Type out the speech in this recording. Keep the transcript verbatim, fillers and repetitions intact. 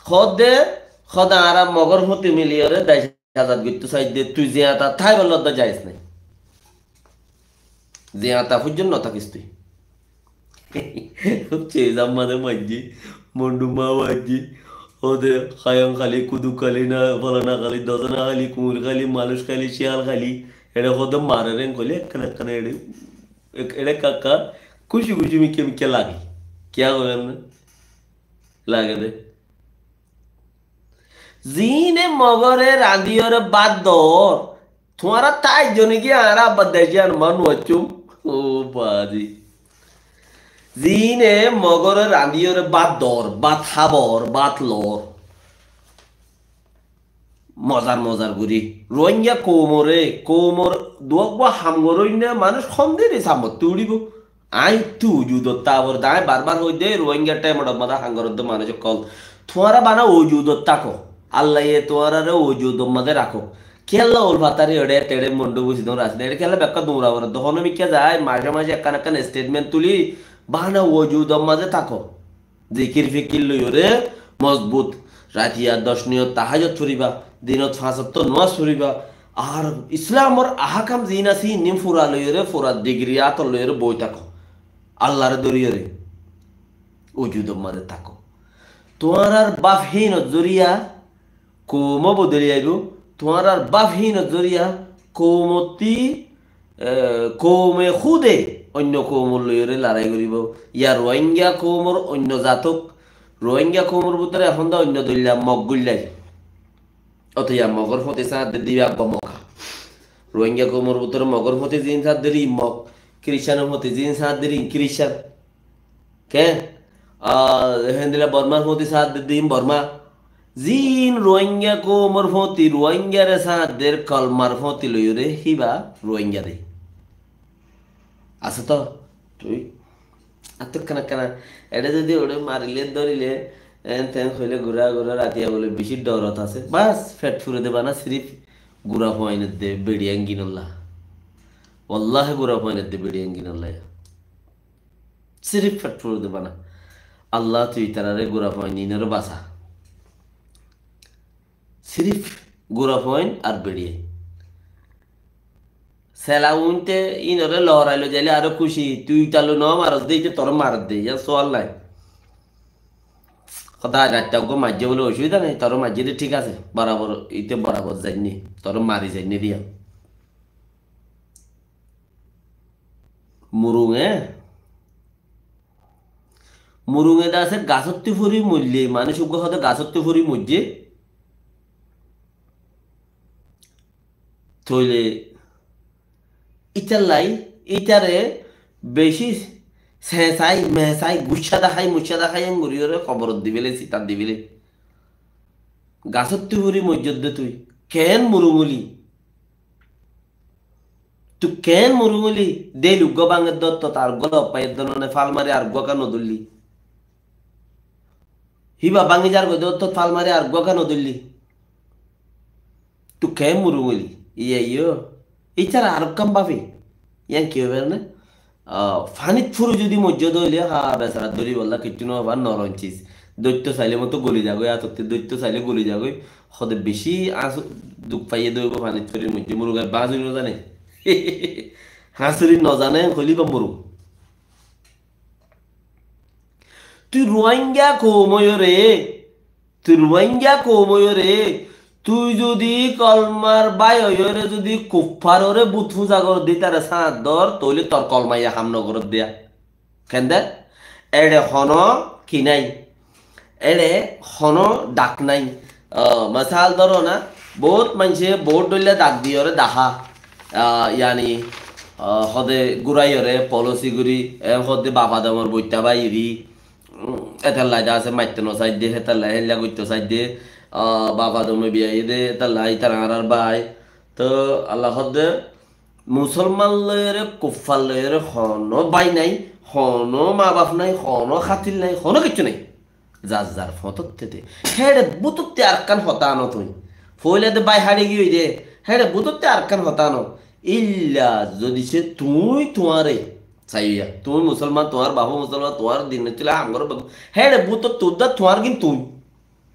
Hoódde, hoódde añára Mogór fúti miliyóre dec azad goittó saidde, tui ziañta táibar lodda jaiz nái. Ziañta foijjonto no tákis tui. Húbce zamma de maijjé, Mondhu ma maijjé, óde Háyang Káli, Kuduk Káli, na Folana Káli, Dosana Káli, Kuñir Káli, Manúic Káli, Cíyal Káli, eçé hoódde marer en hoilé ekkán ekkán eçé, ek-, eçé kakká kúci kúci mikká mikká lage. Kiyá hoilam na? Lage de. Ziíne Mogóre rañdíyore bát doór, tuáñra táijjo né ki añára abbar dec yián mat nuaiccúm? Ó baázi. Ziíne Mogóre rañdíyore bát doór, bát hábor, bát loór. Mozar mozar gorí. Ruáingga koumoré, koumor duwá uggúa ham goróinna manúic hom deri sammottú uçíbo. Aññí tú ujudot táfor de, aññí barbar hoóidde, Ruáingga thaimor mazé ham goródde manúic ókkol. Tuáñra bana ujudot táko. Allaye tuáñrare ujudor mazé rakók. Kiyólla ulfatari eçé teçé Mondhu busidon raside, eçé kiyólla bekká duñra goródde. Honó mikká zai, mace mace ekkán ekkán statement tuli, bana ujudor mazé táko. Zikir fikir loiyóre mozbut. Ratiya doc niyot tahajjud foriba, dinot fañs ottó nomaz foriba. Ar Islamor ahkam ziín asé, iín fura loiyóre, fura digiri átot loiyóre boi táko. Allare dóriyóre. Ujudor mazé táko. Tuáñrar baf hínor zoriya koum bodoli aibó, tuáñrar baf hínor zoriya koumottí, e, koume húde oinno koumor loiyóre larái goríbo. Ya Ruáingga koumor oinno zatok, Ruáingga koumor bútore ehón de oinno doilla Mog goillai. Ótoya Mogór fúti sáñt de diba eggúa Mog. Ruáingga koumor bútore Mogór fúti ziín sáñt de ri Mog, Kiriscanor fúti ziín sáñt de ri Kiriscan. Keén? Ah, héndilla Bormar fúti sáñt de din Borma. Ziín Ruáingga koumor fúti, Ruáinggare sáñt der kolmar fúti loiyóre híba Ruáingga de. Asé to? Tui? Ar to ekkán ekkán, eçé zodi uçé marile, dórile, en ten hoile gura gura ratiya bole beci dorot asé. Bas, fet fure de bana sirif gura fuain edde beçi enginolla. Wallahi gura fuain edde beçi enginolla. Sirif fet fure de bana. Allah tui itarare gura fuain inore basa. Sirif gura fuain ar beçiye. Sela uñte inore lohorai loi zaile aró kúci. Tui itarloi no maros de, ite tore marer de, yián sual nai. Hotá ar ratta uggúa maijje bole osubida nai, tore maijje de thík asé, borabor, ite borabor zainni, tore mari zainni diya. Murunge, murunge de asé gasottí fori moille, manúic uggúa hode gasottí fori moijje. Tóile ítallai, ítare beci señsai, meñsai, guccá dahái, muccá dahái en goríyore koborot dibéle, sitat dibéle. Gasottí fori moijjós de tui. Keén murung óli? Tui keén murung óli? Deil uggúa báñger de ottót ar uggúa log faiyér de none, fal mari ar uggúa ká nodóilli? Híba báñgi zar goi de ottót fal mari ar uggúa ká nodóilli? Tui keén murung óli? Iye, iyo. Ítará ar ekkán báfi. Yián ki óibar né? Ah, fanit furi zodi moijjé de óile, ha, besara dóribolla kiccú no far, norom sis. Dóitto saile moto goli zagói, atotte dóitto saile goli zagói. Hode beci añs duk faiyé de óibo fanit furi moijjé, murunge bañsuri no zane. Hañsuri no zane, hoile íba murung. Tui Ruáingga koum óiyoré, tui Ruáingga koum óiyoré, tui zodi kolmar bái óiyoré zodi kuffaroré but fúza goródde, ítare sáñt dór, tóile tor kolmaye ham no goródde. Kende? Éçe honó ki nái? Éçe honó dhak nái. Ah, mesal dóro na, bout maincé bout dhoilla dhak diyore dahá. Ah, yani, ah, hode guraiyore, polosi guri, e hode baf adamor boitta baiyiri, um, etallai de asé maitto no saidde, hetallai hélla goitto saidde, ah, baf adame biyaiyede, etallai ítara añárar bái. To Allah hode, Musolman loiyore, kuffar loiyore honó bái nái, honó mabaf nái, honó hátil nái, honó kiccú nái. Zar zar foñtotte de. Héçe bútotte arekkán hotá ano tui. Foila de bái haçi giyói de. Héçe bútotte arekkán hotá ano. Illa zodi se tui tuáñre saiya. Tui musolman, tuáñr bafó musolman, tuáñr din nottila ham goró bafó. Héçe bútotte udda tuáñr gin tui.